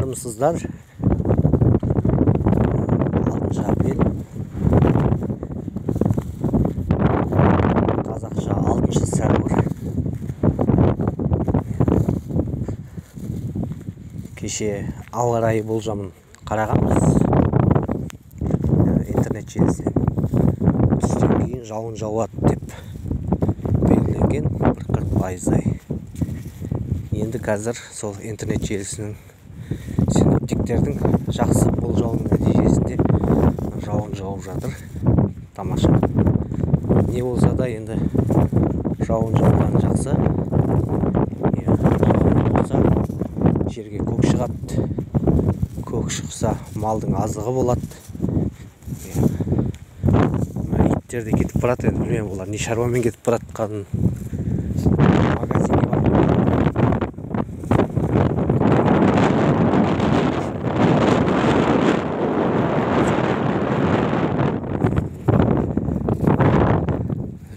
Армысыздар. 6 апрель. Қазақша 6 сәуір. Кеше ауа райы болжамын қарағанбыз. Интернет желісінен. Түстен кейін жауын жауады деп белгіленген 40%-дай. Енді қазір сол интернет желісінің синоптиктердің жақсы болжауының нәтижесінде жауын жауып жатыр. Тамаша. Не болса да енді жауын жауған жақсы. Жауын болса жерге көк шығады. Көк шықса малдың азығы болады. Иттер де кетіп барады, енді білмеймін олар не шаруамен кетіп баратқанын. Магазинге барып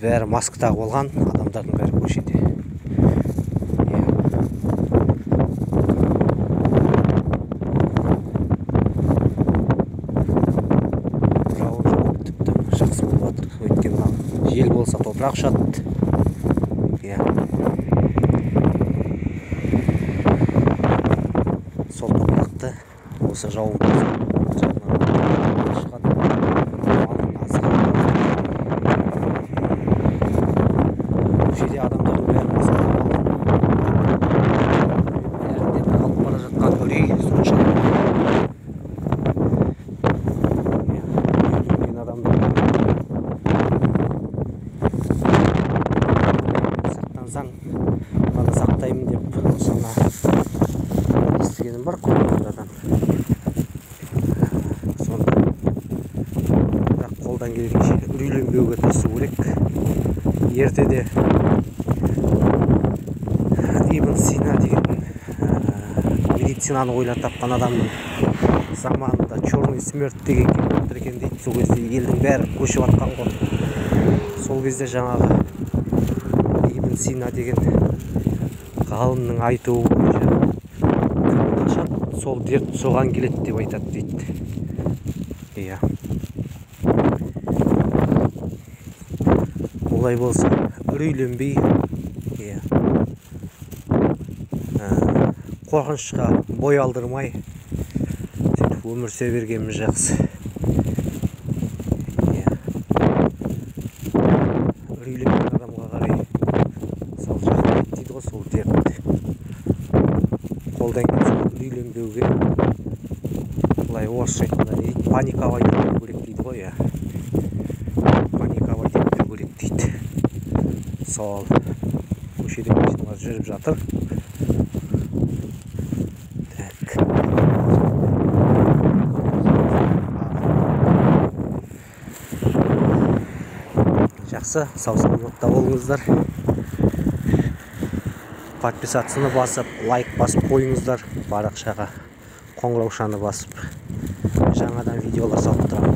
бәрі маска тағып алған, адамдардың бәрі көшеде. Жауын жауып тіпті жақсы болып жатыр. Өйткені жел болса топырақ ұшады. Сол топырақты осы жауын болса шығады. Малдың азығы болады. Көшеде адамдардың бәрі маска тағып алған. Бәрінде бір алып бара жатқан үрей соншалық. Үрейленген адамдар. Сақтансаң, мынаны сақтаймын деп осыны естігенім бар көп адамдардан. Сонда бірақ қолдан келгенше үрейленбеуге тырысу керек. Ертеде Ибн Сина деген медицинаны ойлап тапқан адамның заманында черный смерть деген келіп жатыр екен дейді. Сол кезде елдің бәрі көшіп атқан ғой. Сол кезде жаңағы Ибн Сина деген ғалымның айтуы бойынша кім қашады, сол дерт соған келеді деп айтады дейді. Иә. Олай болса үрейленбей, иә, қорқынышқа бой алдырмай сөйтіп өмір сүре бергеніміз жақсы. Иә. Үрейленген адамға қарай сол жақындайды дейді ғой сол дерт. Қолдан келсе үрейленбеуге, былай орысша айтқанда не дейді, паниковать етпеу керек дейді ғой, иә. Паниковать етпеу керек дейді. Сол көшеде машиналар жүріп жатыр. Так. Жақсы, сау саламатта болыңыздар. Подписацияны басып, лайк басып қойыңыздар парақшаға, қоңыраушаны басып, жаңадан видеолар салып тұрамын.